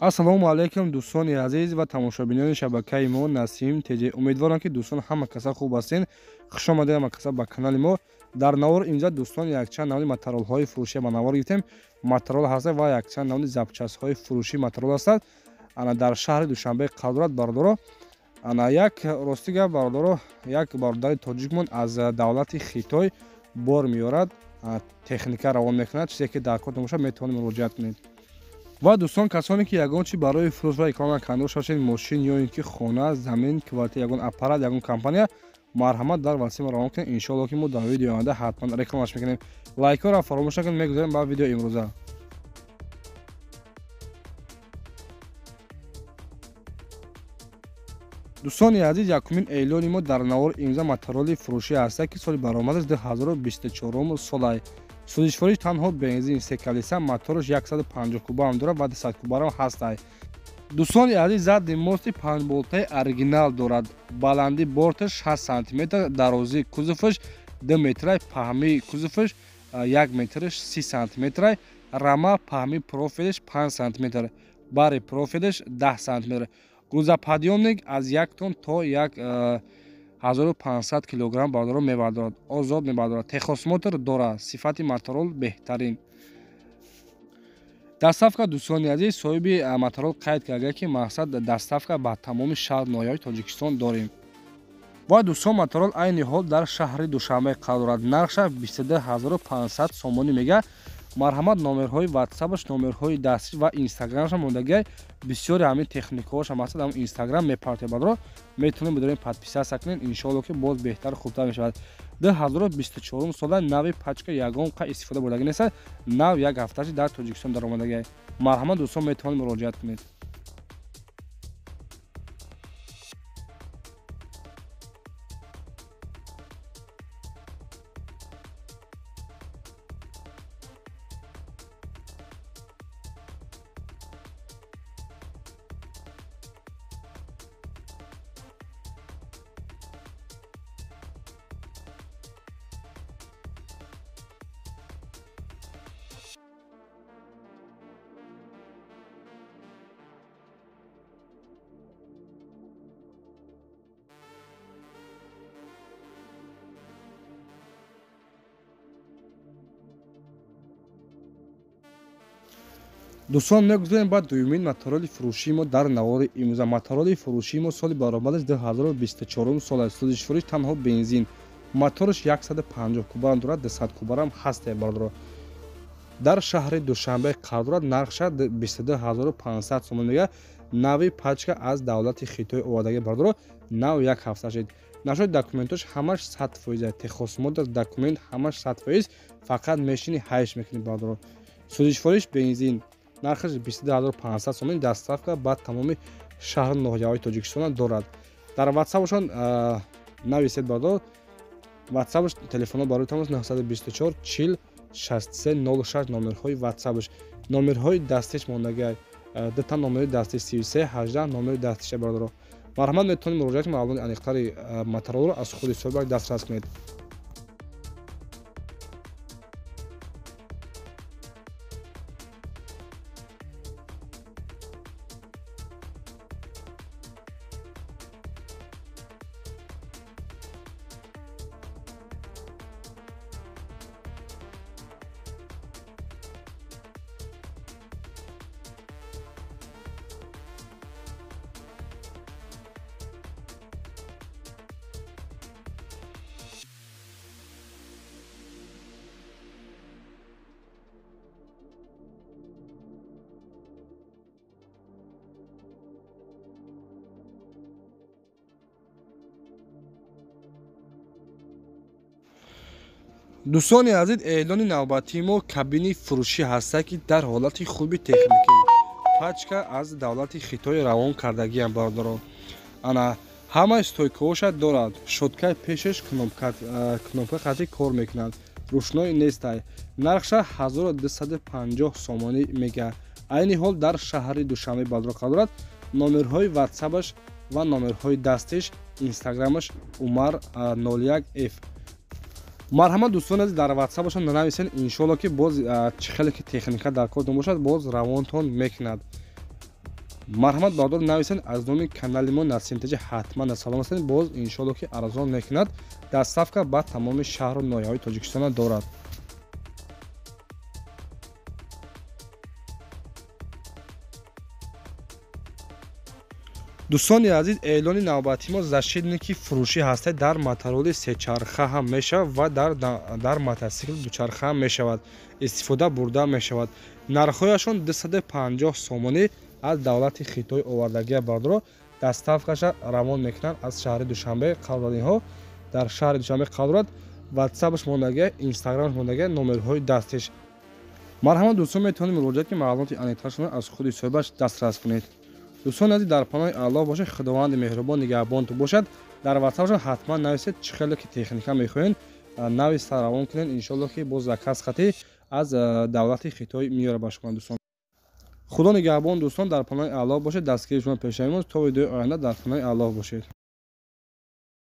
Ассалому алайкум, дӯстони азиз ва тамошобинони шабакаи мо Насим ТЖ. Умедворам, ки дӯстон ҳама каса хуб ҳастен. Хуш омадед ҳама каса ба канали мо. Дар навор имза, дӯстон, якчанд навъи моторолҳои фурӯшӣ ба навор гирифтем. Моторол ҳаста ва якчанд навъи запчастҳои фурӯшии моторол ҳастанд. Ана дар шаҳри Душанбе қарор дорад, бародаро. Ана як рости гап, бародаро, як бародари тоҷикмон аз давлати Хитой бор меорад, техника равон мекунад. Чизе ки дар кор бошад, метавонед муроҷиат кунед. Ва дӯстон, касоне ки ягон чи барои фурӯш ва реклама карда бошед, мошин ё ин ки хона, замин, квартира, ягон аппарат, ягон компания, марҳамат, дар ватсап равон кунед. Иншоалло, ки мо дар видеои оянда ҳатман рекламаш мекунем. Лайкҳоро фаромӯш накунед. Мегузарем ба видеои имрӯза. Дӯстони азиз, якумин эълони мо дар навори имза мотороли фурӯшӣ ҳаста, ки соли баромадаш 2024 солай. Сӯзишвориш танҳо бензин, се колеса, мотораш 150 кубаам дорад ва 200 кубарам ҳастай. Дӯстони азиз, задний мости панҷболтаи оригинал дорад. Баландии борташ 6 сантиметр, дарозии кузоваш 2 метрай, паҳмии кузоваш 1 метраш 30 сантиметрай, рама паҳмии профилаш 5 сантиметр, бари профилаш 10 сантиметр. Грузоподъёмник аз 1 тонн то 1500 килограмм, бародаро, мебардорад, озод мебардорад. Техосмотр дорад. Сифати моторол беҳтарин. Доставка, дӯстони азиз, соҳиби моторол қайд карда, ки мақсад доставка ба тамоми шаҳр, ноҳияҳои Тоҷикистон дорем. Ва дӯстон, моторол айни ҳол дар шаҳри Душанбе қарор дорад. Нархша 22 500 сомонӣ мега. Марҳамат, номерҳои ватсапаш, номерҳои дастӣ ва инстаграмаша мондагиай. Бисёри ҳамин техникаҳоша мақсад ҳам инстаграм мепартояд, бародаро, метавонед бидорем, подписаться кунед. Иншоалло, ки боз беҳтару хубтар мешавад. 2024 сола, нави пачка, ягон қа истифода бурдагӣ нест, нав як ҳафташи дар Тоҷикистон даромадагиай. Марҳамат, дӯстон, метавонед муроҷиат кунед. Дӯстон, мегузорем ба дуюмин мотороли фурӯшии мо дар навори имрӯза. Мотороли фурӯшии мо соли баромадаш 2024 сол аст. Сӯзишвориш танҳо бензин, мотораш 150 кубарам дорад, 200 кубарам ҳаст, бародаро. Дар шаҳри Душанбе қарор дорад. Нархша 22 500 сомон мега. Нави пачка аз давлати Хитой овардаги, бародаро, нав як ҳафта шид. Нашои документош ҳамаш 100%, техосмотр, документ ҳамаш 100%, фақат мешини, ҳайш мекунӣ, бародаро. Сӯзишвориш бензин, нархаш 22 500 сомон. Доставка ба тамоми шаҳру ноҳияҳои Тоҷикистона дорад. Дар ватсапашон нависед, бародаро. Ватсапаш телефонҳо барои тамос 924 40 63 06 номерҳои ватсапаш. Номерҳои дастиш мондагиай, дута номери дастиш, 33 18 номери дастиша, бародаро. Марҳамат, метавонед муроҷиат кунед, маълумоти аниқтари моторолро аз худи соҳибак дастрас кунед. Дӯстони азиз, эълони навбатии мо кабини фурӯшӣ ҳаста, ки дар ҳолати хуби техникӣ, пачка аз давлати Хитой равон кардагиам, бародарон. Ана ҳамаи стойкаҳоша дорад, щёткаи пешаш кнопка қатӣ кор мекунад, рӯшнои нестай. Нархша 1250 сомонӣ мега. Айни ҳол дар шаҳри Душанбе, бародаро, қарор дорад. Номерҳои ватсапаш ва номерҳои дастиш, инстаграмаш Умар 01 ф. Марҳамат, дӯстони азиз, дар ватсапашон нанависен. Иншоалло, ки боз чӣ хеле ки техника дар кортон бошад, боз равонтон мекунад. Марҳамат, бародар, нависен аз номи канали мо Насимтаҷи, ҳатман салом ҳастед, боз иншоалло ки арзон мекунад. Доставка ба тамоми шаҳру ноҳияҳои Тоҷикистона дорад. Дӯстони азиз, эълони навбатии мо защитники фурӯшӣ ҳастад. Дар мотороли сечарха ҳам мешавад ва дар мотосикли дучарха ҳам мешавад, истифода бурда мешавад. Нархҳояшон 250 сомонӣ, аз давлати Хитой овардагия бардоро, доставкаша равон мекунанд аз шаҳри Душанбе. Қарор инҳо дар шаҳри Душанбе қарор дорад. Ватсапш мондагия, инстаграмш мондагия, номерҳои дастиш. Марҳамат, дӯстон, метавонед муроҷиат ки маълумоти аниқтаршона аз худи соҳибаш дастрас кунед. Дӯстони азиз, дар паноҳи Аллоҳ бошед, Худованди меҳрубон нигаҳбонтон бошад. Дар ватсапшон ҳатман нависед, чӣ хеле ки техника мехоҳед, нависта равон кунед, иншоалло ки боз заказ хатӣ аз давлати Хитой меёра ба шумо. Дӯстон, Худо нигаҳбон, дӯстон, дар паноҳи Аллоҳ бошед, дастгири шумо пешаи мост. То видеои оянда дар паноҳи Аллоҳ бошед.